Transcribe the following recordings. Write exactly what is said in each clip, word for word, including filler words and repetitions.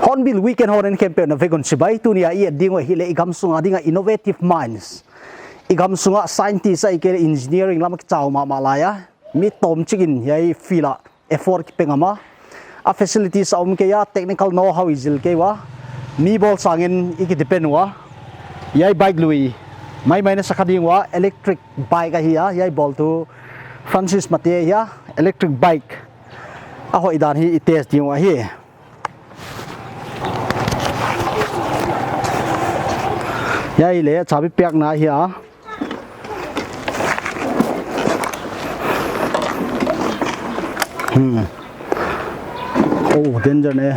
Hornbill Weekend Horn in khempeuh na vegon chibai, tunia i et ding u ahile i gamsunga dinga innovative minds. I gamsunga scientist ahikei le engineering lama kichao mama laiya, mi tomchik in hiai field a effort kipe ngam a. A facilities a um kei a, technical know-how i zil kei ua. Mi bol sangin i ki depend ua. Hiai bike lui maimai na sa kha ding ua, electric bike ahi a, hiai boltu Francis Mate ahi a, electric bike. A hoih dan hi i test ding u ahi. Hiai le chabi piakna ahi a. Hmm. Oh, danger ne.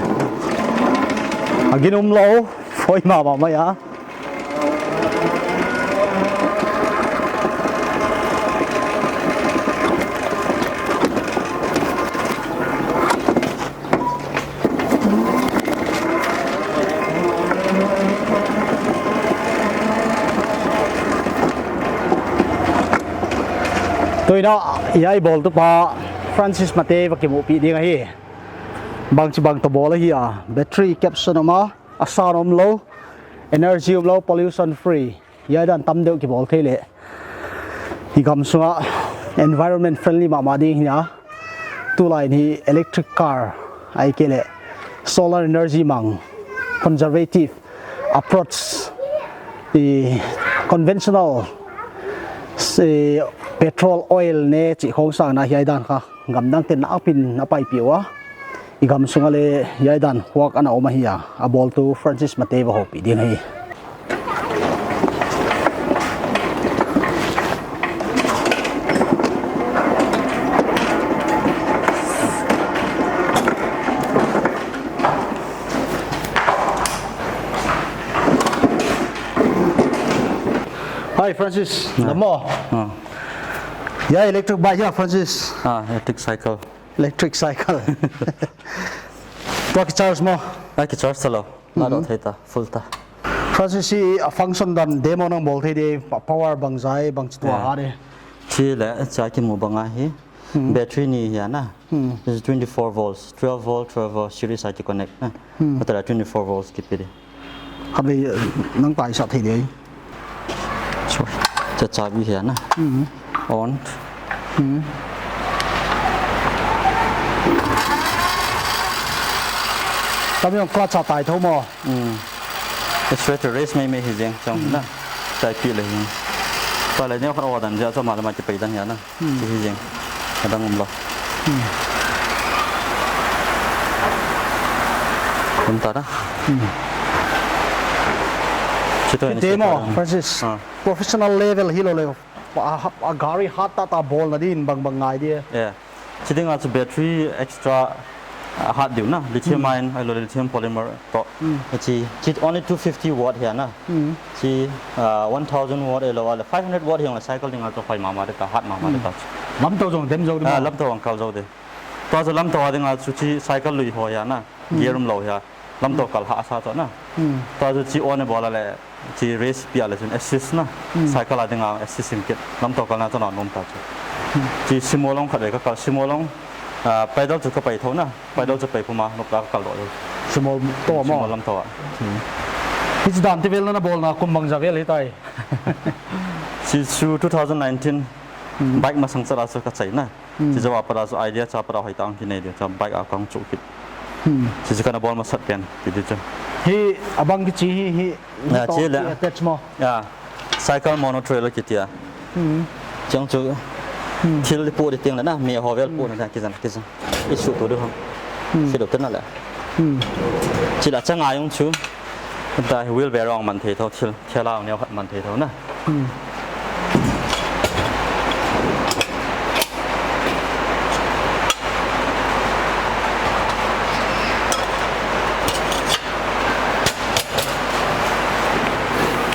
A gin um lou, foi mama mai a. Tuin a, hiai boltu pa Francis Mate va kimupi ding ahi. Bangchi bang toh bol ahi a, battery capsule um a, a sound um lou, energy um lou, pollution free. Hiai dan tam deuh kibol thei le. I gamsunga environment friendly mama ding hi a. Tulai in hi electric car, ahikei le solar energy mang, conservative approach, i conventional, se, petrol, oil ne chih khong sangin hiai dan kha gamdang ten nakpin a paipih ua. I gamsunga le hiai dan huak ana um ahi a, a boltu Francis Mate va houpi ding ahi. Hi, Francis. Ah. Namo. Ah. Hiai electric bike ahi a, Francis. Ah, electric cycle. Electric cycle. Tua kicharge mo? Ah, kicharge talou. Nadoh thei ta, full ta. Francis, hiche a function dan demo nang bol thei di, pa-, power bangzah, bangchi tua a di. Hiche le, hiche a kimu bang ahi. Hmm. Battery ni ahi a na. Hmm. This is twenty-four volts, twelve volt, twelve volt series a kiconnect na. Hmm. Hiche a twenty-four volts kipe di. Khatvei, eh, nang taisah thei di. Sorry. Hiche chabi ahi a na. Hmm. On. Hmm. Tami ong clutch a tai tho mo. Hmm. It's straight to race mai mai hi jeng chang na. Chai pi le hi. Pa le neo khan order ja cha ma le ma ki pai dan ya na. Hmm. Hi jeng. Adang um lo. Hmm. Um ta na. Hmm. Chito ni demo, Francis. Ah. Professional level hi lo le. A, a gari hat tah tah bolna din bang bang ngai di. Yeah. Hiche dinga chu battery extra, ah, hat diu na, lithium ion, ahilou le lithium polymer toh. Hmm. Hiche, hiche only two fifty watt ahi a na. Hmm. Hiche, ah, one thousand watt ahilou le five hundred watt hi jong le cycle dinga chu hoi mama di ta, hat mama di ta. Hmm. Lamtou jong dem jou di mo. Ah, lamtou jong kal jou di. Tua chu lamtou a dinga chu hiche cycle lui ho ahi a na. Hmm. Gear um lou ahi a. Lamtou kal hahsa chu na. Hmm. Tua chu hiche on a bol a le, hiche race pi a le chun assist na. Hmm. Cycle a dinga assist in kit. Lamtou kalna chu na nom ta chu. Hmm. Hiche Simolong khatvei ka kal Simolong, ah, pedal chu ka pai tho na. Pedal chu pai puma, nop ta ka kal doh. Simol to mo. Simol lamtou a. Hmm. Hiche dan ti vel na na bolna kum bangzah vel hitai. Hiche chu two thousand nineteen, hmm, bike masang chala chu ka chai na. Hmm. Hiche jou a pat a chu idea cha pat a hoitah a kinei di chu bike a kong chu kit. Hmm. Hiche chu kana bol masat pen, ti di chu. Hi abang kichi hi, hi, ah, hi to hiche le. Attach mo. Ya. Cycle mono trailer kiti a. Hmm. Chang chu. Hmm. Thil di pu di ting le na, mi ho vel pu na kijan, kijan. I su tu di ho. Hmm. Silo tena le. Hmm. Chila changa jong chu. Tua hi wheelbarrow man thei tho thil, thela jong neo khat man thei tho na. Hmm.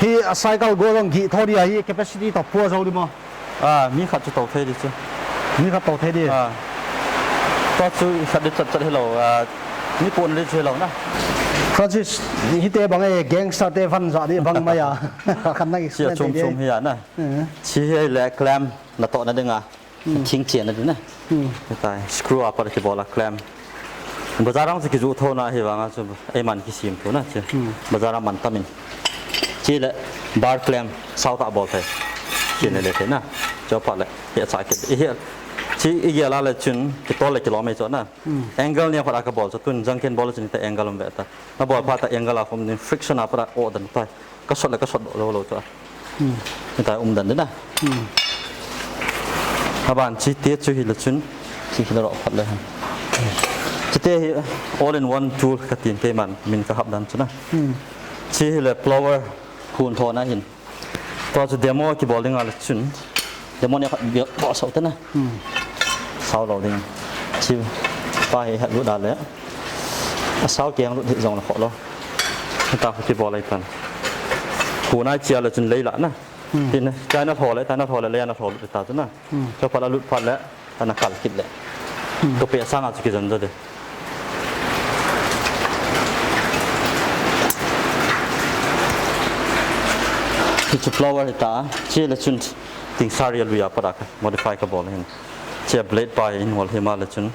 Hi a cycle go jong gih tho dia hi capacity toh pua jou di mo. A, mi khat chu tou thei di chu. Mi khat tou thei di. A. Tua chu khat di chat chat hilou, a, mi pon di chu hilou na. Francis, hite bang e gangster te van ja di bang mai a. Khat na explain thei di. Chom chom hi a na. Eh. Chi hi le clamp na toh na ding a. Hmm. Thing chen na di na. Hmm. Tai, screw a pat kibol a clamp. Bazar a chu kiju tho na hi vang a chu eiman kisim tho na chu. Hmm. Bazar a man tamin. Chi le bar clamp sao ta bol thei. Chi le le thei na. Chu pat le. Hi a cha ki, hi a. Chi i gel a le chun, kitol le kilom e chu na. Hmm. Angle neo khat a kabol chu, tun jangkin bol chun ta angle um ve ta. Na bol phat a angle a khum din friction a pat a o dan ta. Ka sot le ka sot doh lou lou chu a. Hmm. Hitia um dan di na. Hmm. Aban chi te chu hi le chun. Chi hi le roh phat le. Chi te hi all in one tool ka tin keiman min ka hap dan chu na. Hmm. Chi hi le plower hun tho na hin. Tua chu demo kibol ding a le chun. Demo neo khat bol sao te na. Hmm. Sao lou ding. Chi pa hi het lut a le. A sao keng lut hi jong le kho lou. Ta khu kibol lai tan. Khu nai chia le chun lei la na. Hmm. Tin, tai na lho le, tai na lho le, lei na lho lut ta chu na. Hmm. Chu phat a lut phat le. Ana kal kit le. Hmm. Tua pe sang a chu kijon jo de. Hi chu plower hi ta, chi le chun ting sari a lui a pat a ka modify ka bol hin. Chi a blade pa in hol hi ma le chun.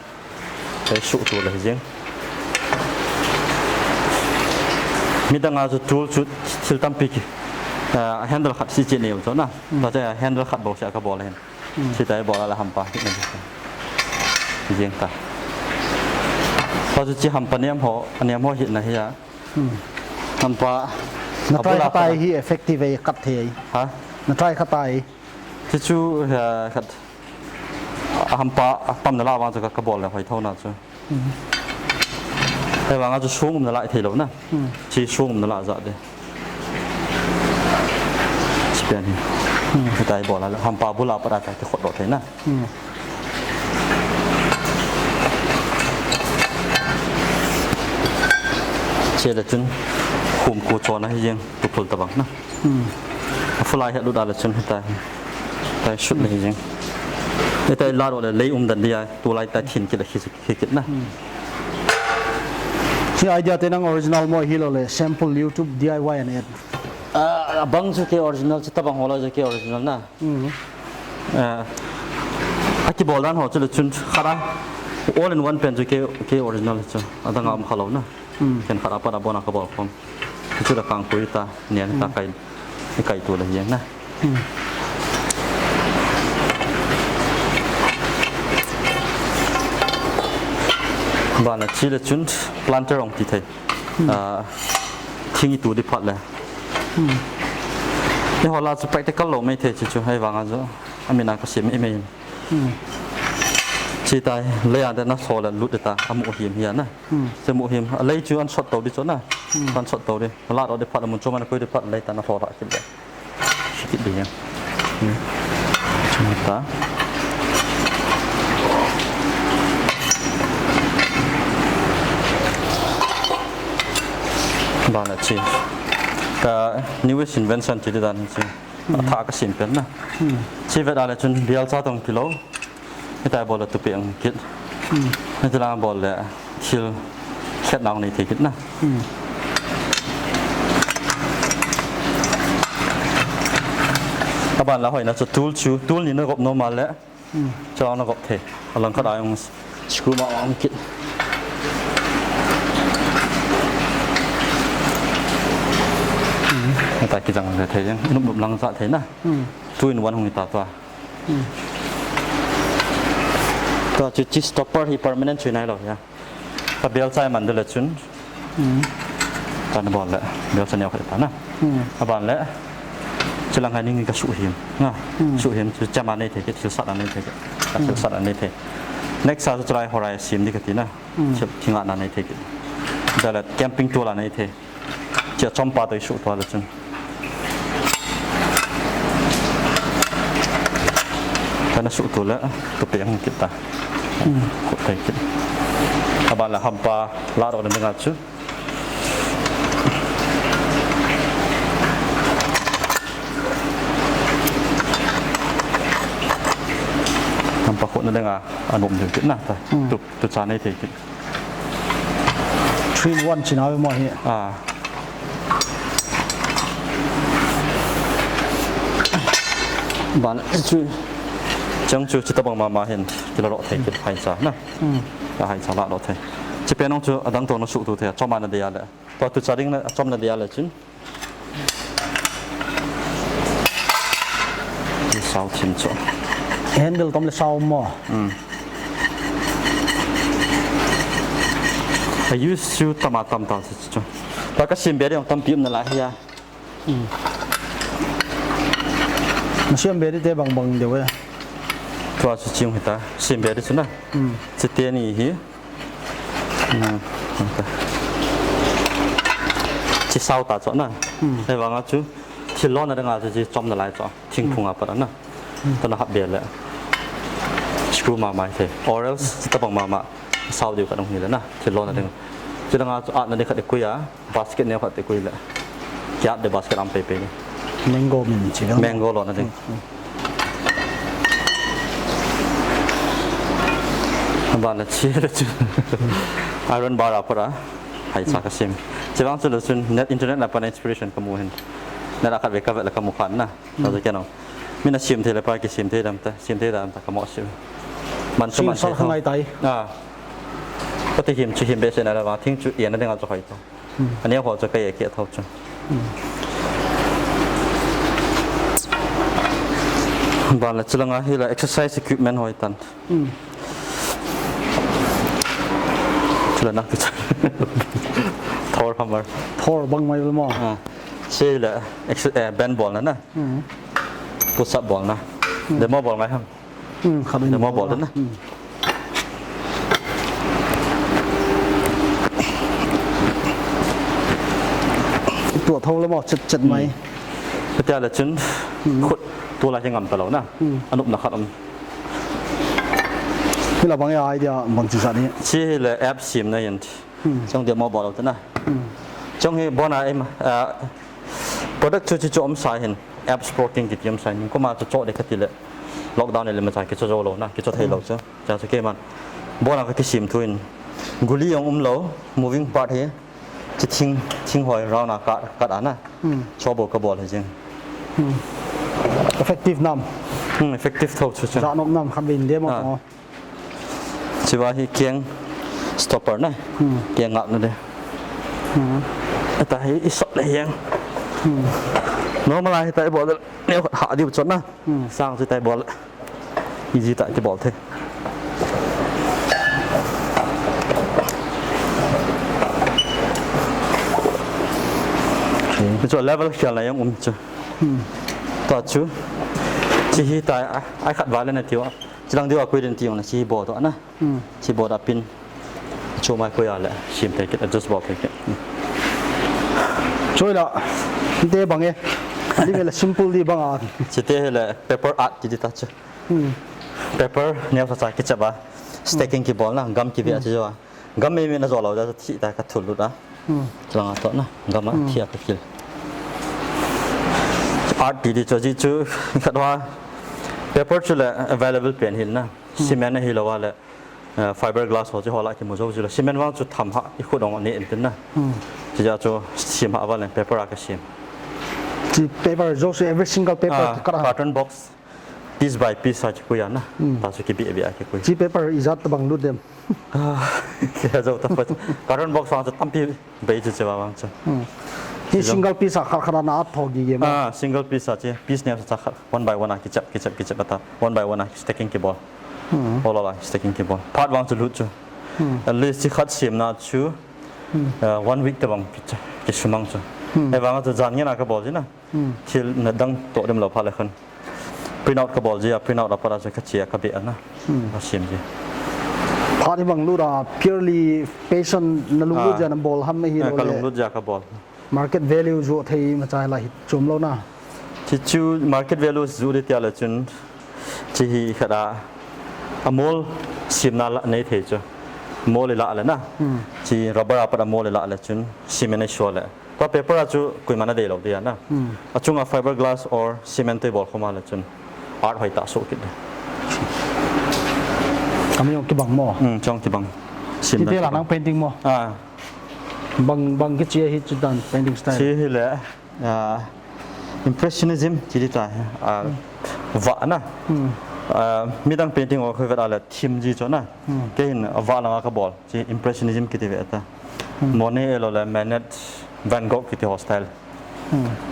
Ei su tu le hi jing. Midang a chu tool chu thil tampi ki. Ah, handle khat si chi neo chu na. Hmm. Tua chu handle khat bol si a ka bol hin. Hmm. Chi tai bol a la hampa hi na di. Jeng ta. Pa chu chi hampa niam ho, niam ho hi na hi a. Hmm. Hampa. Na try khat ai hi effective ei kat thei. Ha? Na try khat ai. Chi chu, eh, khat. A hampa, a tam na la vang chu ka, ka bol le hoi tho na chu. Hmm. Hei vang a chu sung um na lai thei lou na. Hmm. Chi sung um na la ja de. Chi pen hi. Hmm. Hitai bol a le. Hampa bul a pat a tai ti khot doh thei na. Hmm. Chi le chun. Khum ku chon a hi jeng tu phul ta bang na. Hmm. A fulai het lut a le chun hitai. Tai sut le hi jeng. Hitai la ro le lei um dan dia. Tu lai tai thin kit le khi Hi kit na. Hmm. Hi idea te nang original mo hi lou le sample YouTube D I Y an et. Ah, abang chu kei original chu tabang ho lou chu kei original na. Hmm. Ah, a kibol dan ho chu le chun khat a all in one pen chu kei, kei original chu. Adang a um kha lou na. Hmm. Ken khat a pat a bon a ka bol khom. Chu le kang pui ta, nian ta Hmm. kai, i kai tu le hiang na. Hmm. Bana chi le chun planter ong ti thei. Hmm. Ah, thing i tu di phat le. Hmm. Ni ho la chu practical lou mai thei chi chu hei vang a chu. Amin a ka sim mai mai. Hmm. Chi tai, lei a de na so le lut de ta, amu him hi a na. Hmm. Che mu him, a lei chu an sot to di chu na. Hmm. An sot to di. La ro di phat a mun chu man koi di phat lei ta na ho la kit de. Kit di ya. Hmm. Chu ta. Bana chi. Ka newest invention chi di dan chi. Hmm. A tha ka sim pen na. Hmm. Chi vet a le chun bial cha tong kilo. Hitai bol le tupi ang kit. Hmm. Hiti lang bol le thil khet nang nei thei kit na. Hmm. Aban la hoi na chu tool chu, tool ni na gop normal le. Hmm. Chu ang na gop thei. Alang khat a jong screw ma ang kit. Hmm. Hitai kijang le thei jeng. Nup nup lang sa thei na. Hmm. Two in one hung ta tua. Hmm. Tua chu chi stopper hi permanent chu nai lo ya. Ka bel chai man de le chun. Hmm. Kan bol le bel chai neo khat ta na. Hmm. Aban le. Chilang hai ning ka su him. Na. Hmm. Su him chu chama nei thei ke thil sat a nei thei ke. Ka thil Hmm. sat a nei thei. Next a chu try horai sim di kati na. Hmm. Thil thing a na nei thei kit. Dala camping tool a nei thei. Chia chompa toh isuh tua le chun. Kana suh tu le, tu pe hung kit ta. Hmm. Khut thei kit. Aban la hampa la ro na dinga chu. Hampa khut na dinga, anom ding kit na ta. Hmm. Tu, tu cha nei thei kit. Three in one china ve mo hi. Ah. Ban chu, chang chu, chutabang mama hin, kila lo thei, kila hai cha, na. Hmm. La hai cha la lo thei. Chi pen ong chu, adang to na suh tu thei, chom ana dei a le. To tu cha ding na, chom na dei a le chin. Sao thim chu. Handle tom le sao mo. Hmm. I use chu tama tam ta chu chu. Ta ka sim be ding tampi um na la hi a. Hmm. Na sim be di te bang bang deu e. Tua chu ching hi ta. Sim be di chu na. Hmm. Chi te ni hi. Hmm. Chi sao ta chu na. Hmm. Ei vang a chu. Thil lo na dang a chu chi chom na lai chu. Thingphung a pat a na. Hmm. Tana hap be le. Screw ma mai thei. Or else, chi tabang mama. Sao diu ka dong ni le na. Thil lo na ding. Chi dang a chu at na ding khat kui a. Basket neo khat te kui le. Kiat de basket am pei pei ni. Mango min chi dang. Mango lo na ding. Hmm, hmm. Ba na chi le chu. Iron bar a pat a. Hai cha ka sim. Chi vang chu le chun net internet na pa na inspiration ka mu hin. Net a khat ve ka ve le ka mu khan na. Hmm. Ka chu keno. Min a sim thei le pa ki sim thei dam ta, sim thei dam ta ka mo sim. Man chu man chu thei ngai tai. Ah. Ka ti him chu him be se na la ba thing chu ye na ding a chu hoi ta. Hmm. Ani ho chu ka ye ki thau chu. Hmm. Ba la chu la nga hi la exercise equipment hoi tan. Hmm. Chu la na ki chu. Thor hammer. Thor bang mai lo mo. Ah. Chi la ex-, eh, band bol na na. Hmm. Push up bol na. Hmm. Demo bol ngai ham. Hmm, khat in demo bol na. Hmm. Tua thau le mo chet chet mai. Hmm. Tia le chun, hmm, khut tu la hi ngam ta lo na. Hmm. Anup na khat um. Hi la bang ya idea bang chi sa ni. Chi le app sim na yin. Hmm. Chong demo bol lo ta na. Hmm. Chong hi bona em, ah, product chu chi chu um sa hin. Apps protein kiti um sa hin. Kuma chu cho de kati le. Lockdown le ma cha ki cho jo lo na, ki cho thei lo chu. Cha chu ke man. Bona ka ki sim thu in. Guli jong um lo, moving part hi. Chi thing, thing hoi round a ka, ka da na. Hmm. Cho bo ka bol hi jing. Hmm. Effective nam. Hmm, effective tho chu chu. Za nom nam khan vin de mo. Ah. Mo. Chiva hi keng stopper na. Hmm. Keng ngap na de. Hmm. Ata hi i sop le hiang. Hmm. Normal a hi ta i bol le neo khat ha diu chon na. Hmm. Sang chi ta i bol. Easy ta ki bol the. Okay. Chu level khel na jong um chu. Hmm. Ta chu. Chi hi ta a, ai khat va le na tiu a. Chilang diu a kui den ti jong na chi bol to na. Hmm. Chi bol a pin. Chu mai kui a le. Sim te kit, adjust bol te kit. Choi la. Te bang e. Di me la simple di bang a. Chi te le paper art ti di ta chu. Hmm. Paper neo sa cha ki chep a. Stacking ki bol na, gam ki ve a chi jo a. Gam me me na jo lo da thi ta ka thul lut a. Hmm. Chilang a to na, gam a, hmm, thi a ka kil. Art ti di chu ji chu khat wa. Paper chu le available pen hil na. Hmm. Cement a hi lo wa le. Eh, fiberglass ho chu ho la ki mu jo chu le. Cement vang chu tham ha i khu dong ne en tin na. Hmm. Chi ja chu sim ha wa le paper a ka sim. Chi paper jo chu every single paper. Ah, ka kara. Carton box. Piece by piece a ki kui a na. Hmm. Ta chu ki bi bi a ki kui. Chi paper ijat tabang lut dem. Ah, ki ha jo ta pa. Carton box vang chu tampi bei chu che wa vang chu. Hmm. Hi single piece a khat khat a na a tho gi ge ma. Ah, single piece a che. Piece ne sa khat one by one a ki chep, ki chep, ki chep ta. One by one a stacking ki bol. Hmm. All along stacking ki bol. Part vang chu lut chu. Hmm. At least chi khat sim na chu. Hmm. Uh, one week tabang ki, ki sumang chu. Hmm. Ei vang chu jan ngen a ka bol ji na. Hmm. Thil na dang to dem lo pha le khan. Print out ka bol ji a, print out a para chu ka chia ka be a na. Hmm. Ka sim ji. Art hi bang lut a purely passion na lunglut jeh a na bol ham ahi lou le. Ka lunglut jeh a ka bol. Market value joh thei machai la hi chom lou na. Chi chu market value joh di tia le chun chi hi khat a, a mold simna la nei thei chu. Mold i la le na. Chi rubber a pat a mold i la le chun cement i suah le. Tua paper a chu koima na dei lou dia na. A chunga fiberglass or cement te bol khoma le chun art hoi ta so kit. Kami jong kibang mo. Hmm, chong kibang. Sim ti te la nang painting mo. Ah. Bang bang kichi hi chu dan painting style. Chi hi le, ah, impressionism chi di ta. Ah, va na. Ah, midang painting o khoi vet a le thim ji cho na. Ke hin va la nga ka bol. Chi impressionism kiti ve ta. Monet e lo le Manet, Van Gogh kiti ho style.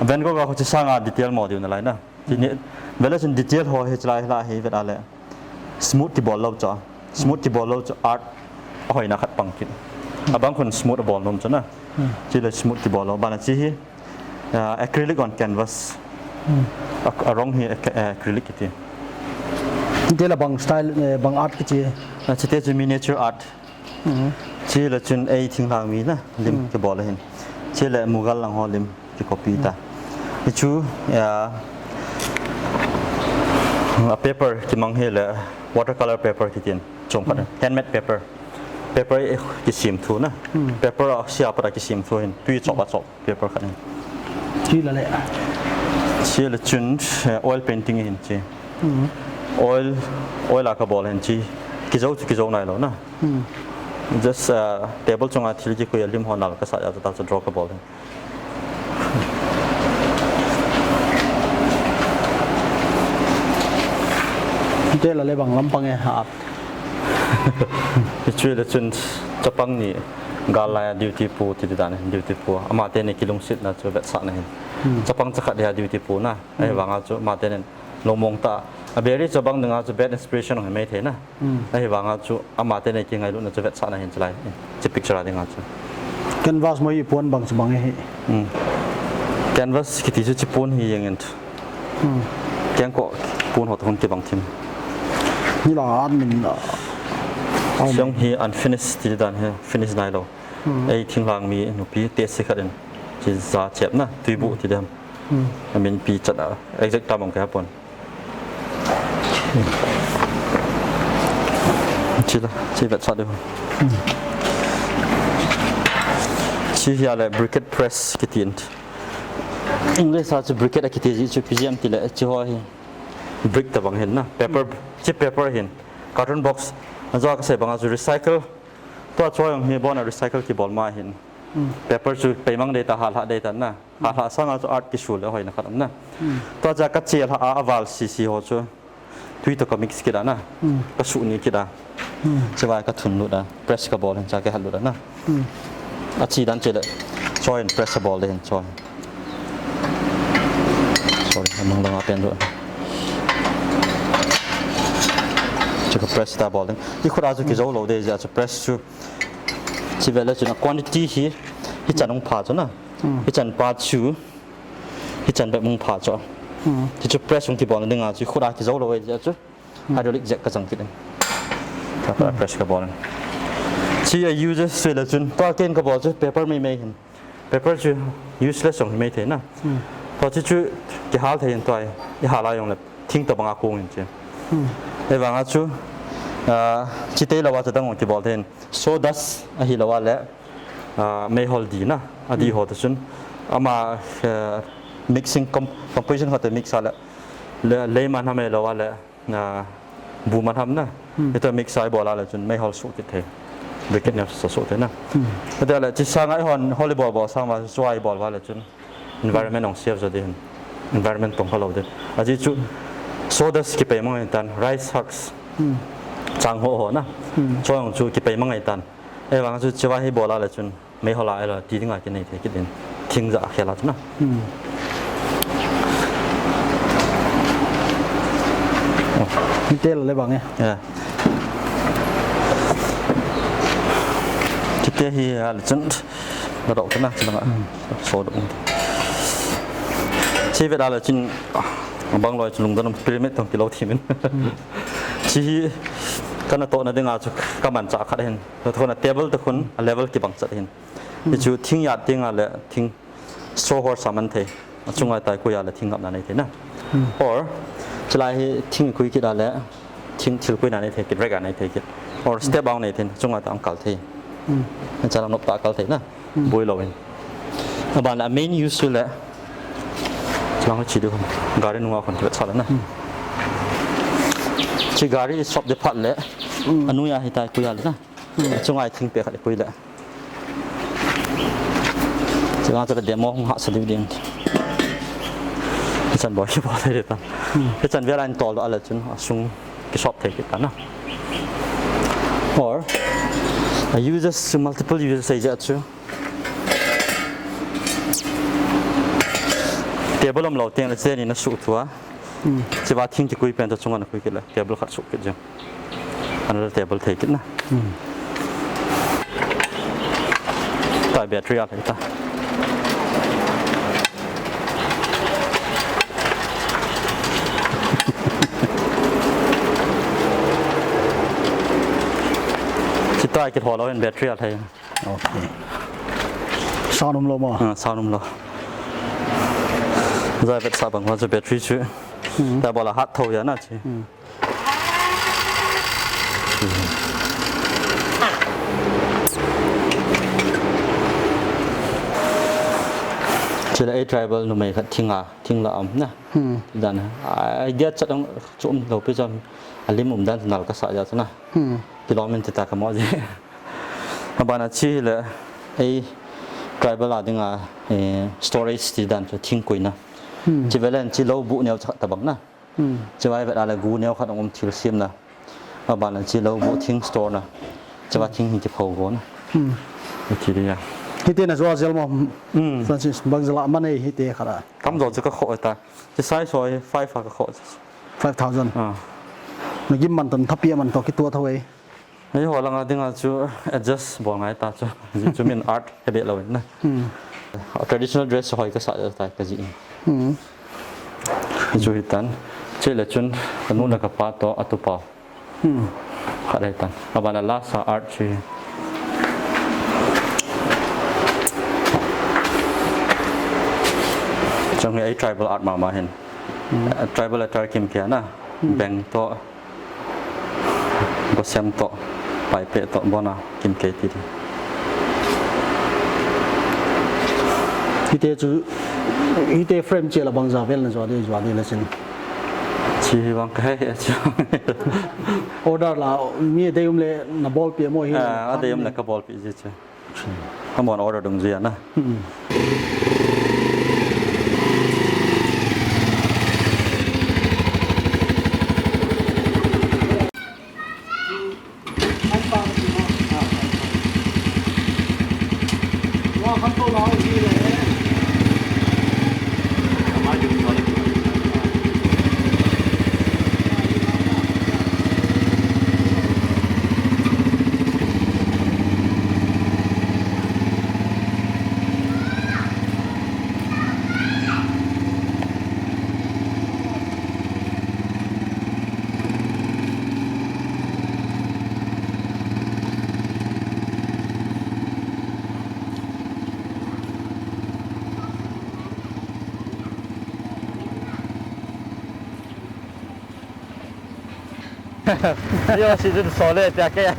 Van Gogh a ho chi sanga detail mo diu na lai na. Chi ni vele chin detail ho he chilai la he vet a le. Smooth ti bol lo cha. Smooth ti bol lo cha art a hoina khat pang kin. A bang khun smooth a bol nom cha na. Chi le smooth ti bol lo bana chi hi, ah, acrylic on canvas. A, a rong hi ac-, acrylic kiti. Te la bang style, eh, bang art kiti. Ah, chi te chu miniature art. Chi le chun ei thinglhang mi na lim kibol ahin. Chi le Mughal lang ho lim kicopy ta. Hi chu, ya, a paper kimang hi le watercolor paper kitin chom khat. Handmade paper. Paper e kisim thu na. Paper a sia pat a kisim thu hin. Tui chop a chop. Paper khat in. Chi la le. Chi le chun, eh, oil painting hin chi. Oil, oil a ka bol hin chi. Kijo chu kijo nai lo na. Just, eh, table chunga thil kikhui a lim ho nal ka sa ya ta chu draw ka bol hin. Te la le bang lam pang e ha. Hi chu le chun chapang ni gal lai a duty pu ti ti dan duty pu. Ama te ni kilungsetna chu vetsahna hin. Chapang cha khat dia duty pu na. Ahi vanga chu ama te nen lomong ta. A beri chu bang dinga chu bad inspiration hoi mai thei na. Ahi vanga chu ama te ni kingailutna chu vetsahna hin chulai. Chi picture a dinga chu. Canvas mo i pon bang chu bang e hi. Canvas kiti chu chi pon hi jeng in. Kengkoh pon ho toh hung kibang thim. Ni la admin la. Siang hi unfinished ti dan hi, finish nai lo. Ei thinglhang mi nupi te si khat in. Chi ja chep na, tuibu ti dan. Amin pi chat a, exact ta mong ka pon. Chi la, chi vetsah diu. Chi hi a le briquette press kiti in. English a chu briquette a kiti ji chu P G M ti le chi ho hi. Brick ta bang hin na. Paper, chi paper hin. Carton box. A jo ka sei banga chu recycle. Tua chu jong hi bon a recycle kibol ma hin. Paper chu peimang dei ta, halha dei ta na. Halha sanga chu art kisu le hoina khat um na. Tua cha ka che lha a, a val sisi ho chu. Tui toh ka mix kit a na. Ka su ni kit a. Chevai ka thun lut a. Press ka bol hin cha ka hat lut a na. A chi dan che le. Choi in press a bol de hin choi. Sorry, a nung langa pen lut. Chu ka press ta bol ding. I khut a chu kijo lo de ja chu press chu. Chi vele chu na quantity hi. Hi chan ung pha chu na. Hi chan pa chu. Hi chan bep ung pha chu. Hi chu press ung kibol ding a chu khut a kijo lo de ja chu. Hydraulic jack ka chang kit in. Ka, ka press ka bol in. Chi a uses se le chun. Tua ken ka bol chu paper mei mei hin. Paper chu useless jong hi mei thei na. Tua chi chu kihal thei in tua i hal a jong le thing ta banga kong in chi. Ei vanga chu, ah, chi tei lo a chu dang jong kibol thei in. Sawdust ahi lo a le, ah, meihol di na. A di ho ta chun. Ama, eh, mixing com-, composition ho te mix a le. Le, lei man ham ei lo a le. Na, bu man ham na. Ito mix a i bol a le chun meihol suh kit thei. Briquette ne sa suh thei na. Ito le, chi sanga i hon, hol i bol bol sanga, chua i bol va le chun. Environment ong save jo di hin. Environment tong kha lo di. A ji chu, sawdust kipei mang in tan, rice husks. Chang ho ho na. Chua ong chu kipei mang in tan. Ei vang chu chiva hi bol a le chun. Meihol a ela ti dinga kinei thei kit in. Thing ja khel a chu na. Ni te la le bang e. Ya. Kite hi a le chun. Na dok na, chun na. So dok. Chi vet a le chun. Bang loi chu lungdon pyramid tong kilo thimin. Chi hi Kana tohna dinga chu kamanchah khat ahin. Tua khun a table te khun a level kibang chat ahin. Hichu thing ijat ding a le thing store horse a man thei. Achunga tai koi a le thing ngapna nei thei na. Or chulai hi thing koi kit a le thing thil koina nei thei kit, rack a nei thei kit. Or step a nei thei, chunga tai kal thei. Chala nop tah kal thei na. Boi lou in. Aban le main use chu le. Chulang chi du. Gari nunga khun kivetsah le na. Chi gari shop ding phat le. Anoiya hitia koi a le na. Chunga thing peh khat koi le. Chulang chu le demo hung hahsa diu ding. Hichan boi kibol thei ta. Hichan vel a in tol a le chun asung kishop thei kit ta na. Or a uses chu multiple uses ahi jeh chu. Table umlou teng le cheni na suh thua. Chiva thing kikoi pen toh chunga na koi kit le table khat suh kit jeng. Another table thei kit na. Tai battery a thei ta. Chitai kit ho lou in battery a thei. Okay. Sound umlou mo? Ah, sound umlou. Jai vetsah bang ho chu battery chu. Ta bola hat tho ya na chi. Chule ei tribal numei khat thing a, thing la um na. Dan idea chat ang chu umlou pi chu alim um dan nal kasa ya chu na. Kilomin ti ta kamo ji. Abana chi le ei tribal a dinga, eh, storage ti dan chu thing koina. Chi velen chi lou bu neo chat tabang na. Chi vai vet a le gu neo khat um thil sim na. Abana chi lou bu thing store na. Chi va thing hi ti pho go na. Ti dia. Hiti na jo jel mo. Francis bang jela manei hiti khat a. Tam jo chu ka kho ta. Chi size hoi five a ka kho. Five thousand. Ah. Na gim man ton thapi man to ki tua thawei. Eiho langa dinga chu adjust bol ngai ta chu. Ji chu min art he be lo na. A traditional dress hoi kasa ta ka ji. Chu hitan. Chule chun kanu le kapa to atupa. Khat hitan. Abana last a art chu. Chang ei tribal art mama hin. Tribal attire kim kia na. Beng to. Gosem to, paipe to, bona, kim kei ti di. Hite chu, hite frame che la bang ja vel na jo de, jo de la chin. Chi hi bang kai he chu. Order la, mi de um le na bol pi mo hi. Ah, de um le ka bol pi ji chu. Come on, order dung jia na. Yo, si dun sole, tia ke ya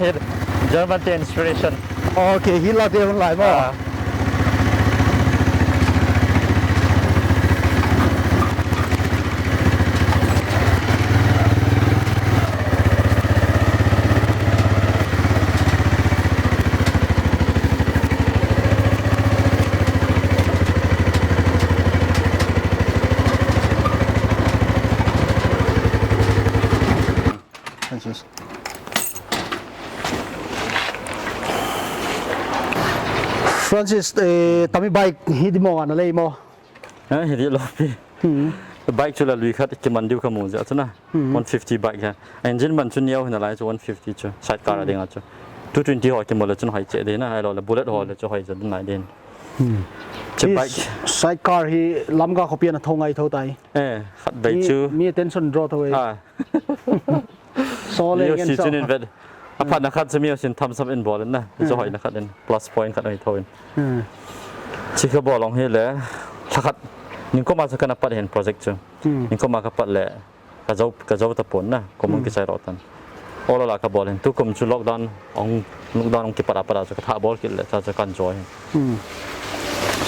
German te inspiration. Okay, hi la te hun lai mo. Ah. Francis, eh, tami bike hi di mo nga na lei mo? Eh, hi di lo pi. Hmm. Bike chu la lui khat kiman diu ka mu ja chu na. Hmm. One fifty bike ha. Engine man chu neo hina lai chu one fifty chu. Sidecar a ding a chu. Two twenty ho kimu le chun hoi che de na, hai lo le bullet ho le chu hoi ja din lai din. Hmm. Che bike. Sidecar hi lamka khopi a na tho ngai tho tai. Eh, khat dai chu. Mi attention draw tho e. Ah. Sol le ngen so. Vet. Aphat na khat chu mi sin tham sam in bol in na. Chu hoi na khat in plus point khat hoi tho in. Chi ka bol ong hi le. Lha khat. Ningkoma chu kana pat hin project chu. Ningkoma ka pat le. Ka jo, ka jo ta pon na. Kum ong kichai lo tan. Ol la ka bol hin. Tukum chu lockdown ong, lockdown ong kipat apat a chu ka tha bol kit le. Cha cha kan jo hin.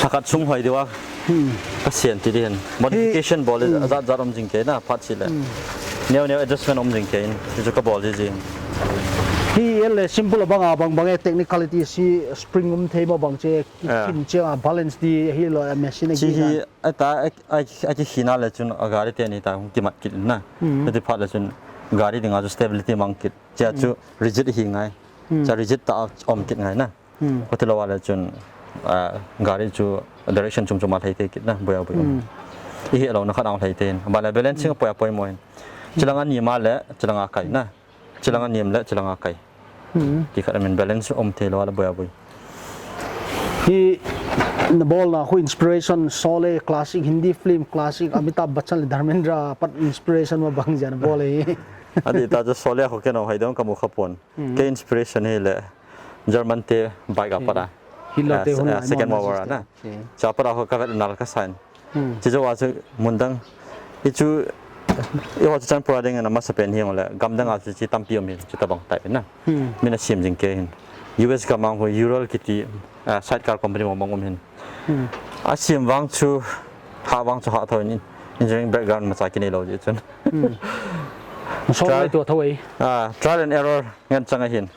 Lha khat sung hoi diu a. Ka sian ti di hin. Modification bol le. Ajat jat om jing ke na. Phat si le. Neo neo adjustment om jing ke in. Chu ka bol ji jing. Hi el le simple bang a bang bang e technicality si spring um thei mo bang che. Kin che a balance di hi lo a machine. Chi hi ata a ki khina le chun a gari te ni ta kimat kit na. Ti phat le chun gari dinga chu stability mang kit. Chia chu rigid hi ngai. Cha rigid ta om kit ngai na. Koti lo le chun gari chu direction chum chum a thei te kit na. Boya boya. I hi lo na khat ang thei te. Ba le balancing a poi a poi mo hin. Chilang a ni ma le chilang a kai na. Chilang a niam le chilang a kai. Ti khat a min balance um thei lo a la boya boi. Hi na bol na khu inspiration so le classic Hindi film classic Amitabh Bachchan le Dharmendra pat inspiration ma bang jan bol e. Adi ta jo so le khu ke no hai dong ka mu kha pon. Ke inspiration hi le German te bike a pat a. Hi lo te hun second world war na. Cha pat a khu ka vet nal ka sign. Chi jo a chu mun dang. I chu, i ho chu chan pura ding na masa pen hi le, gam dang a chu chi tampi um hin, chu tabang tai na. Min a sim jing ke hin. U S gam ang ho Ural kiti, sidecar company mong mong um hin. A sim vang chu, ha vang chu ha tho in, engineering background ma cha ki nei lo ji chun. So lai tu tho ei. Trial and error ngen chang a hin.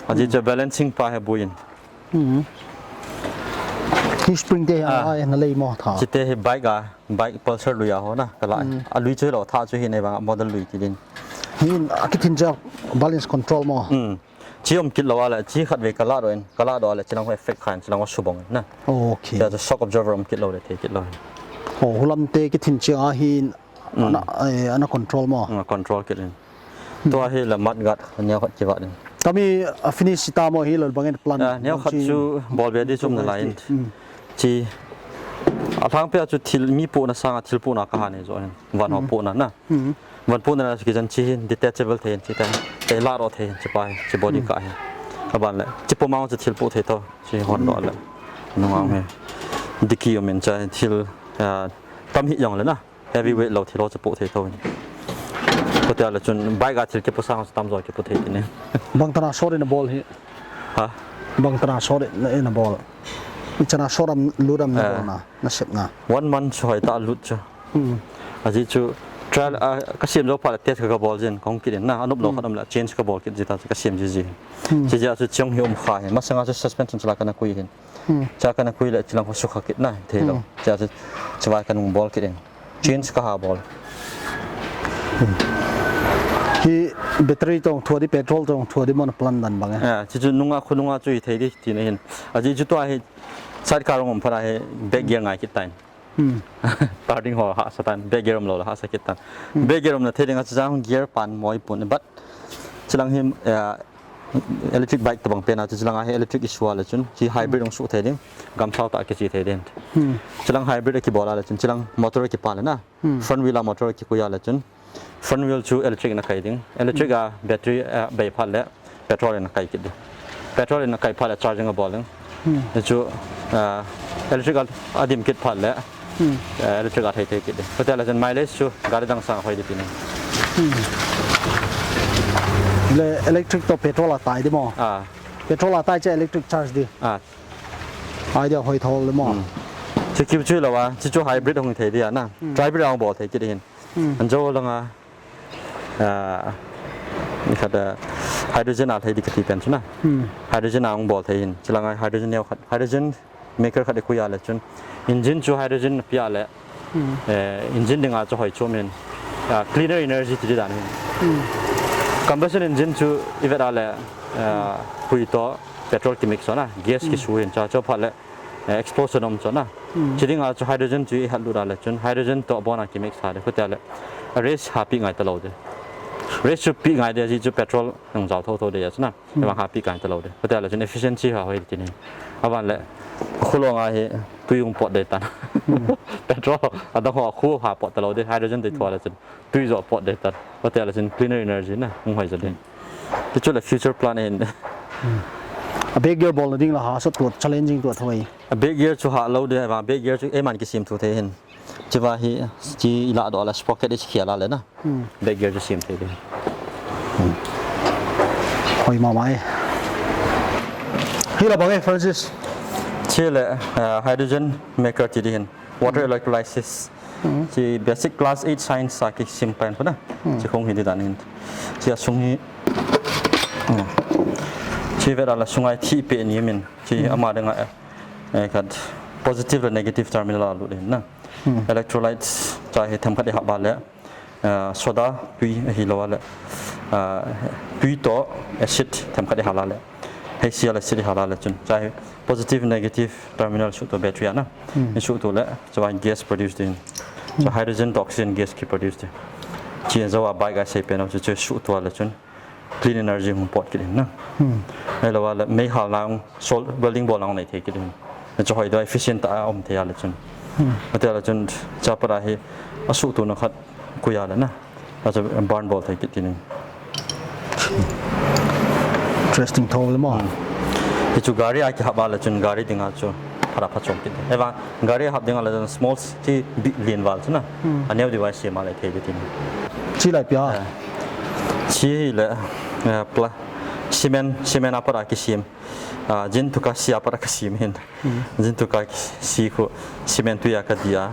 Aji chu balancing pa he buin. Hi spring te a na lei mo tha. Chite hi bike a, bike Pulsar lui a ho na, ka la. A lui chu lo tha chu hi nei vang model lui ti din. Hi a kithin cha balance control mo. Chi om kit lo a le, chi khat ve ka la do in, ka la do a le, chilang ho effect khan, chilang ho subong na. Okay. Cha chu shock absorber om kit lo le, thei kit lo. Oh, hulam te kithin cha a hin Ana, eh, ana control mo. Ana control kit in. Tua hi la mat gat neo khat kivat in. Tami a finish ta mo hi lo bangin plan. Ah, neo khat chu bol be di chum na lai in. Chi. A thang pe chu thil mi pu na sanga thil pu na ka ha ne jo hin. Van ho pu na na. Van pu na na ki jan chi hin detachable thei hin chi tan. Te la ro thei hin chi pai chi body ka hin. Ka ban le. Chi pu ma chu thil pu thei to. Chi hon lo le. Nung ang he. Diki yo men cha thil, ah, tam hi jong le na. Heavy weight lo thil ho chu pu thei tho in. Ko tia le chun bike a thil kipu sang tam jo kipu thei tin. Bang tana sori na bol hi. Ha? Bang tana sori na, na bol. I chana soram ludam na bol na, na sep na. One month chu hoi ta lut chu. Aji chu trial a ka siam jo pha le test ka, ka bol jin kong kit in na. Anup lo khat um la change ka bol kit ji ta chu ka siam ji ji. Chi ja chu chong hi um kha hi. Masanga chu suspension chu la kana kui hin. Cha kana kui le chilang ho sukha kit na thei lo. Cha chu chawai kanung bol kit in. Change ka ha bol. Hi battery tong thua di, petrol tong thua di, mon plan dan bang e. Ah, chu chu nunga khu nunga chu i thei di ti na hin. Aji chu tua hi sidecar ngom phara hi back gear ngai kit tan. Starting ho ha sa tan, back gear um lo la ha sa kit tan. Back gear um na thei ding a chu jang gear pan moi pun but chilang hi, ah, electric bike tabang pen a chu chilang a hi electric issue a le chun, chi hybrid ong su thei ding, gam thau ta kichi thei ding. Chilang hybrid a kibol a le chun, chilang motor a kipa le na. Front wheel a motor a kikui a le chun. Front wheel chu electric na kai ding. Electric a battery, eh, bei phat le petrol in a kai kit ding. Petrol in a kai phat le charging a bol ding. Chu, eh, electric a, a dim kit phat le, eh, electric a thei thei kit ding. Ko tia le chun mileage chu gari dang sang hoi di ti ni. Le electric to petrol a tai di mo. Ah. Petrol a tai che electric charge di. Ah. Idea hoi thol le mo. Chu kiu chu lo a, chu chu hybrid hong thei di a na. Tri-brake a hong bol thei kit hin. An jo langa, ah, ni khat a hydrogen a thei di kati pen chu na. Hydrogen a hong bol thei hin. Chilang a hydrogen neo khat. Hydrogen maker khat i kui a le chun. Engine chu hydrogen pia le. Eh, engine dinga chu hoi chom in, ah, cleaner energy ti di dan hin. Combustion engine chu i vet a le, ah, hui to petrol ki mix na, gas ki su hin cha chu phat le, eh, explosion om chu na. Chi dinga chu hydrogen chu i hat lut a le chun hydrogen to bon a ki mix a le, ko tia le, rest ha pi ngai ta lo de. Rest chu pi ngai de ji chu petrol nang jao tho tho de ya chu na. Vang ha pi kai ta lo de. Ko tia le chun efficiency ha hoi ti ni. Aban le, khulong a hi, tui hung pot ding tan. Petrol, adang ho khu ha pot talou ding, hydrogen dei thua le chun. Tui jo pot ding tan. Hotel le chun cleaner energy na, hung hoi jo ding. Ti chu le future plan ahin. A backyard bol ding la ha, so tua challenging tua thoi. A backyard chu ha lou ding, a backyard chu eiman kisem thu thei hin. Chiva hi, chi ila do la sprocket ichi khia la le na. Hmm. Backyard chu sem thei ding. Hoi mama e. Hi la bang e, Francis. Chi le, uh, hydrogen maker ti ding hin. Water electrolysis. Hmm. Chi basic class eight science a kisim pen pu na. Hmm. Chi khong hi ding dan hin. Chi a sung hi. Hmm. Chi ve la sungai thi pe ni min. Chi ama ding a, eh, khat positive le negative terminal a lut ding na. Hmm. Electrolytes cha hi themkhat i hap ba le. Ah, soda tui ahilou le, ah, tui toh acid themkhat i hal le, H C l acid i hal le chun, chai positive negative terminal suh toh battery ana. Hmm. I suh toh le, chua gas produce ding. So hydrogen toh oxygen gas ki produce ding. Chi jou a bike a sei pen chu, chu suh toh le chun clean energy hung pot kit in na. Hmm. Ahilou le, mei hal nang, sol, welding bol nang nei thei kit in. Chu hoi doi efficient a um thei a le chun. Hmm. Ati a le chun, cha para hi, a suh toh na khat, kui a le na. A chu burn bol thei kit ti ning. Interesting tho le mo. Hmm. Hi chu gari a kihap a le chun gari ding a chu phara pha chom kit. Eva gari hap ding a le chun small chi bi lin val chu na. Hmm. A neo device ma le thei ti ning. Chi lai pia. Eh. Chi le, eh, pla-, cement, cement a para kisim. Ah, jin tu ka si a para ka sim hin. Hmm. Jin tu ka si khu cement tui a ka di a.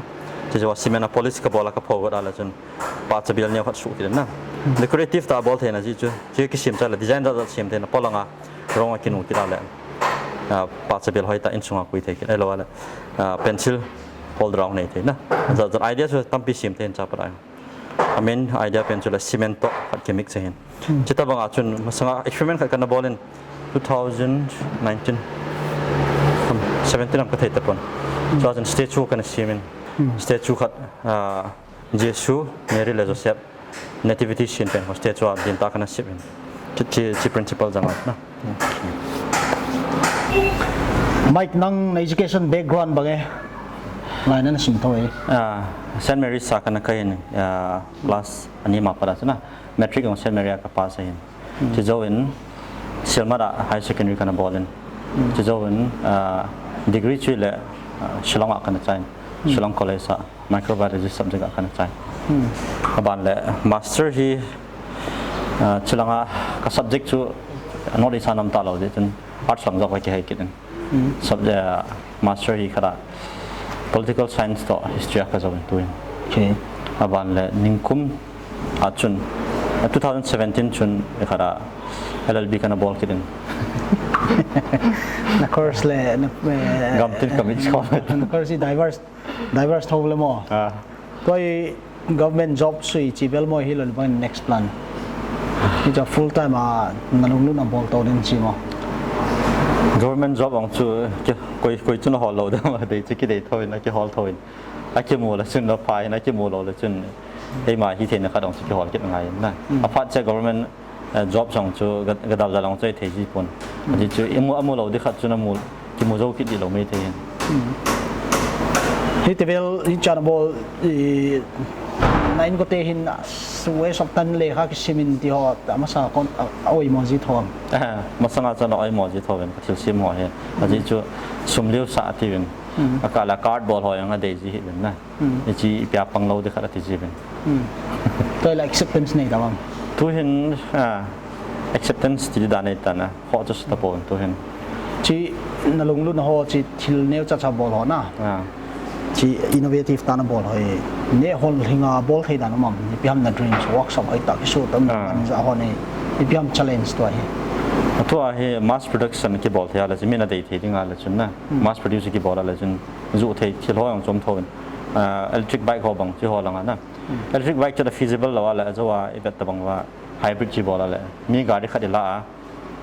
Chi jo cement a polish ka bol a ka pho got a le chun. Pahcha bial neo khat suh kit na. Hmm. Decorative ta bol thei na ji chu. Chi kisim cha le design da da sim thei na polang a rong a kinu kit a le. Ah, pahcha bial hoi ta in sunga kui thei kit. Ahilou le. Ah, pencil holder nei thei na. Jat jat idea chu tampi sim thei cha para. A main idea pen chu le cement toh khat ki mix ahin. Hmm. Chita banga chun masanga experiment khat kana bol in two thousand nineteen, um, seventeen am ka thei tapon. Hmm. Chua chun statue kana simin. Hmm. Statue khat, ah, Jesu, Mary le Joseph, Nativity scene pen ho statue a din ta kana simin. Chi, chi, chi principle jang na. Mike, nang na education background bang e? Lai na na sim tho e. Ah, Saint Mary's a kana kai in, ah, class ani ma para chu na. Matric jong Saint Mary a ka pass ahin. Hmm. Chi jou in Sielmat a higher secondary kana bol in. Hmm. Chi jou in, ah, degree chu le, ah, Shillong a kana chai in. Hmm. Shillong College a. Microbiology subject a kana chai. Hmm. Aban le master hi, ah, chulanga ka subject chu North East a nam ta lou jeh chun arts lang jong ka kihei kit in. Hmm. Subject, ah, master hi khara political science toh history a ka jou in tu in. Okay. Aban le ningkum a chun, ah, two thousand seventeen chun khara L L B kana bol kit in. Na course le, na, eh, gamtin ka mix khom. Na course hi diverse Diverse tho le mo. Ah. Tua hi government job sui chi bel mo hilou le bang next plan. Hi cha full time a na lunglut a bol to ding chi mo. Government job ong chu ki, koi, koi chu na hol lou dam a dei chu kidei tho in, a kihol tho in. A kimu le chun na pha in, a kimu lou le chun. Eima hi theina khat ong chu kihol kit ngai na. Hmm. Aphat cha government eh, job jong chu ga, ga dal dal ong chu i thei ji pon. Hmm. Aji chu i mu, a mu lou di khat chu na mu, kimu jou kit di lou mai thei hin. Hmm. Hi te vel hi chan bol, i, na in ko te hin, ah, waste of time le kha kisimin ti ho, a masa kon, a, a oi mo ji tho. Eh, masanga chan a oi mo ji tho ven ka thil sim ho he. Aji chu sum liu sa ti ven. Hmm. A ka la card bol ho jong a dei ji hi ven na. Hmm. Hichi i pia pang lou di khat ati ji ven. Hmm. Tua la acceptance nei ta bang. Tu hin, ah, acceptance ti di dan nei ta na. Ho chu sa ta pon tu hin. Chi na lunglut na ho chi thil neo cha cha bol ho na. Ah. Chi innovative ta na bol ho e. Ne hol hinga bol thei dan um am. Ipi ham na dreams workshop hoi ta ki su tam Ah. an ja ho nei. Ipi ham challenge tua hi. Tua hi mass production ki bol thei a le chi mi na dei thei ding a le chun na. Hmm. Mass produce ki bol a le chun. Ju thei thil ho jong chom tho in. Ah, electric bike ho bang chi ho lang a na. Hmm. Electric bike chu feasible lou a le, a jou a i vet ta bang uva hybrid chi bol a le. Mi gari khat i la a,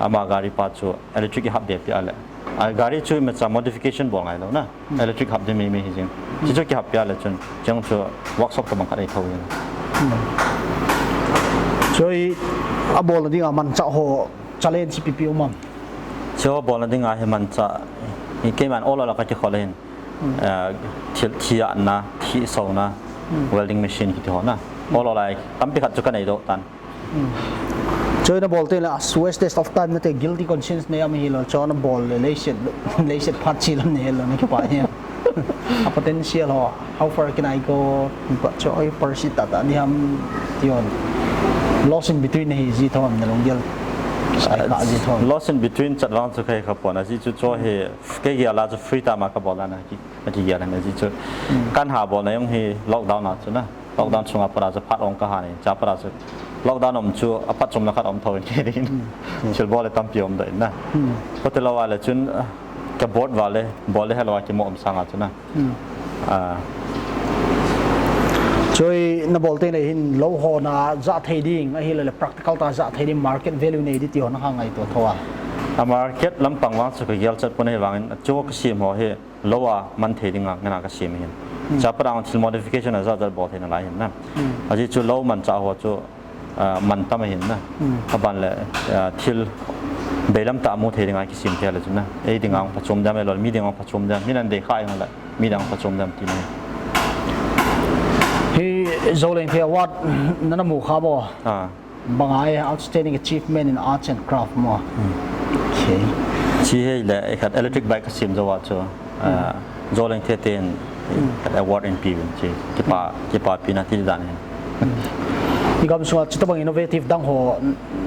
ama gari pa chu electric i hap de pi a le. A gari chu i ma cha modification bol ngai lou na. Hmm. Electric hap de mi mi hi jing. Chi chu ki hap pi a le chun, chang chu workshop ta bang khat ei tho in. Hmm. Chu i a bol ding a man cha ho challenge pi pi um am. Chu bol ding a hi man cha i keiman ol ol a ka ti khol in. Hmm. Ah, thil, thi atna, thi souna, Hmm. welding machine kiti ho na. Hmm. Ol ol a tampi khat chu ka nei doh tan. Hmm. Chu nabol teng le, as wastage of time nate, guilty conscience nei am hilou, chu nabol le, leiset, leiset phat chi lam nei lou, na kipah hi. A potential ho, how far can I go? But chu, oi, pursue ta ta ni ham, ti ho. Lost in between hi ji thom, na lunggel. Sai ka ji thom. Lost in between chat vang chu ka hi kha pon, ajeh chu chu hi, kei gel a chu free time a ka bol a na ki, na kigel a na ajeh chu. Hmm. Kan ha bol na jong hi lockdown a chu na. Lockdown sunga pat a chu phat ong ka ha ni, cha pat a chu. Lockdown um chu a phat chom na khat um thou in kei ding. Hmm. Thil bol le tampi um doh in na. Hmm. Hotel a le chun, ah, ka bored val le, bol le helou a kimo um sanga chu na. Hmm. Ah. Chu nabol teng le hin lou ho na ja thei ding, ahilou le practical tah a ja thei ding, market value nei ding ti ho na ha ngaito thou a. A market lampang vang chu ka gel chat pon ahi vangin, chu ka sem ho hi lou a man thei ding a, ngen a ka sem ahin. Hmm. Cha pat a thil modification a ja ja bol thei na lai hin na. Hmm. Ajeh chu lou manchah ho chu, ah, man tam ahin na. Hmm. Aban le, ah, thil beilam tah a mu thei ding a kisem thei le chu na. Ei ding a ong phachom diam, ei lou mi ding a ong phachom diam, mi nan dei kha eng le, mi ding a ong phachom diam ti na. Hi Zolengthei Award nana mu kha bo. Ah. Bang a, outstanding achievement in arts and craft mo. Hmm. Okay. Chi hi le, ei khat electric bike ka sem jou a chu. Hmm. Ah, Zolengthei ten Hmm. khat award in pe uvin chi. Kipa, Hmm. kipapi na ti dan hin. Hmm. I gam sunga chuti bang innovative dang ho,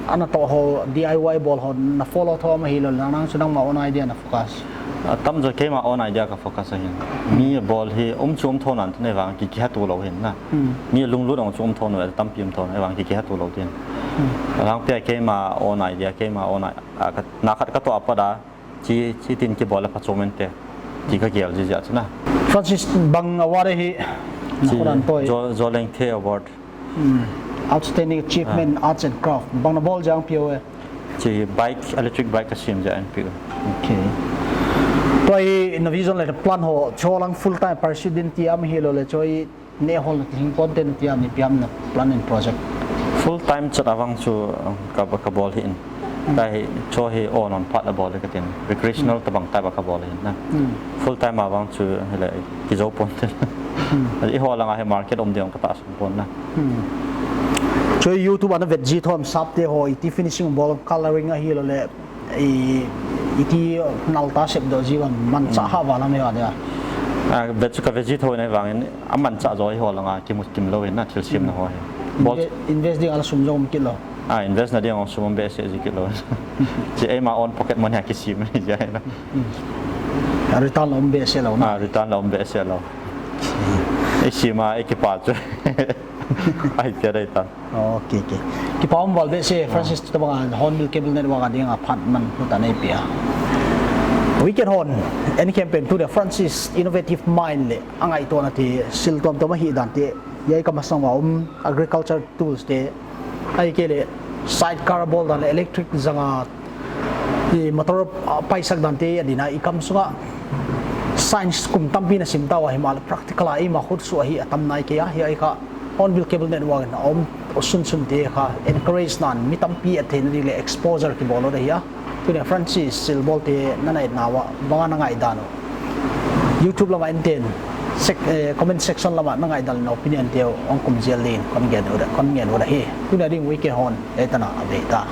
ana toh ho, D I Y bol ho, na follow thou am ahilou le, nang chu nangma own idea na focus? Atam jo keima own idea ka focus ahin. Mi bol hi um chu um thou nan, tuni vang ki, kihe tu lou hin na. Hmm. Mi lunglut ong chu um thou nu, tampi um thou nu, vang ki, kihe tu lou tin. Hmm. Alangpi a keima own idea, keima own i-, a, ka, na khat ka toh a pat a, chi, chi tin kibol le phachom inte, ti ka gel ji ji a chu na. Francis, bang award hi, na Chi, khut an toi. Zo-, Zolengthei Award. Hmm. Outstanding Achievement, Ah. Arts and Craft. Bang nabol jang pio e. Chi bike, electric bike ka sem jeh in pio. Okay. Tua hi na vision le na plan ho, chu lang full time pursue ding ti am hilou le, chu nehol na ti hing pon te na ti am, ipi am na plan in project? Full time chat a vang chu, um, ka, ka bol hi in. Hmm. Tua hi, chu hi on on phat a bol le ka tin. Recreational Hmm. tabang type a ka bol hi in na. Hmm. Full time a vang chu hi le, kijou pon te. Hmm. I hol lang a hi market um ding ka ta pon na. Hmm. Chu YouTube a na vet ji thou am, sap te ho, iti finishing bol, coloring ahilou le, i, iti nal ta sep doh ji lam, manchah Hmm. ha val am hi a dia. Ah, vet chu ka vet ji thou na vangin, a manchah jo i hol lang a, kimu kim lou hin na, thil sem na ho hi. Bol Inve-, invest ding a la sum jong um kit lou. Ah, invest na ding a sum um behseh ji kit lou. Chi eima own pocket money a kisem hi ja na. Hmm. A return la um behseh lou na. Ah, return la um behseh lou. I sem a, i kipa chu. Ai, tia dai ta. Okay, okay. Kipa um val behseh, Francis, Ah. tabang a Hornbill Cable Network a ding a phat man hu ta nei pia. Weekend Horn, any campaign to the Francis innovative mind le, angaito na ti, sil tom tom ahi dan ti, yai ka masang wa um, agriculture tools te, ai ke le, sidecar bol dan le, electric janga, i motor, ah, paisak dan te, a dina, i kam sunga, science kum tampi na sim tau a hi ma le, practical a, i ma khut su a hi, a tam nai ke a, hi ai ka, Hornbill Cable Network in a om, o sun sun te kha, encourage nan, mi tampi a theina ding le exposure kibol lou ding ahi a. Tuni a Francis Silbol te na nai na uva, bang a na ngai dan u. YouTube lama in ten, sec-, eh, comment section lama na ngai dan le na opinion te u, ong kum jel ding, kon ngen u da, kon ngen u da hi. Tuni a ding Weekend Horn, e ta na a ve ta.